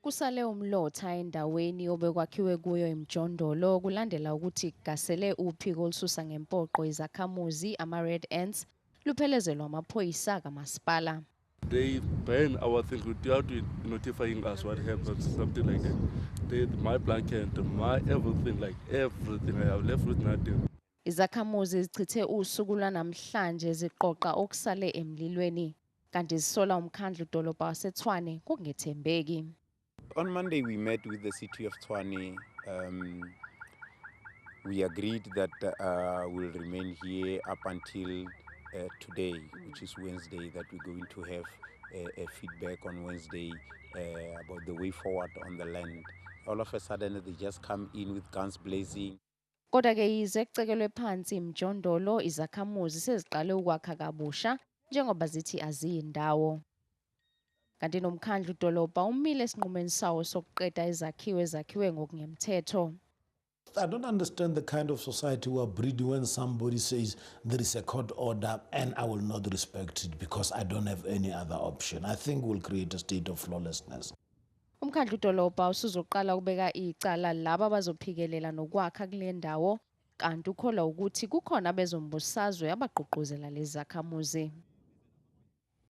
Kusale umlotha endaweni obekwakhiwe kuyo imijondolo kulandela ukuthi kugasele uphiko olususa ngempoqo izakhamuzi ama-Red Ants luphelezelwa amaphoyisa kamasipala. They burn our things without notifying us what happens, something like that. They, my blanket, my everything, like everything, I have left with nothing. Izakhamuzi zichithe usuku lwanamhlanje ziqoqa okusale emlilweni kanti zisola umkhandlu dolobha waseTshwane ngokungethembeki. On Monday, we met with the city of Tshwane. We agreed that we'll remain here up until today, which is Wednesday, that we're going to have a feedback on Wednesday about the way forward on the land. All of a sudden, they just come in with guns blazing. Kodwa ke yize kucekelwe phansi imijondolo, izakhamuzi seziqale ukwakha kabusha njengoba zithi aziyindawo. Kanti nomkhandlu dolobha umile esinqumeni sawo sokuqeda izakhiwo ezakhiwe ngokungemthetho. I don't understand the kind of society we are breeding when somebody says there is a court order and I will not respect it because I don't have any other option. I think we'll create a state of lawlessness. Umkhandlu dolobha usuzoqala ukubeka icala laba abazophikelela nokwakha kule ndawo kanti ukholwa ukuthi kukhona abezombusazwe abagqugquzela lezi zakhamuzi.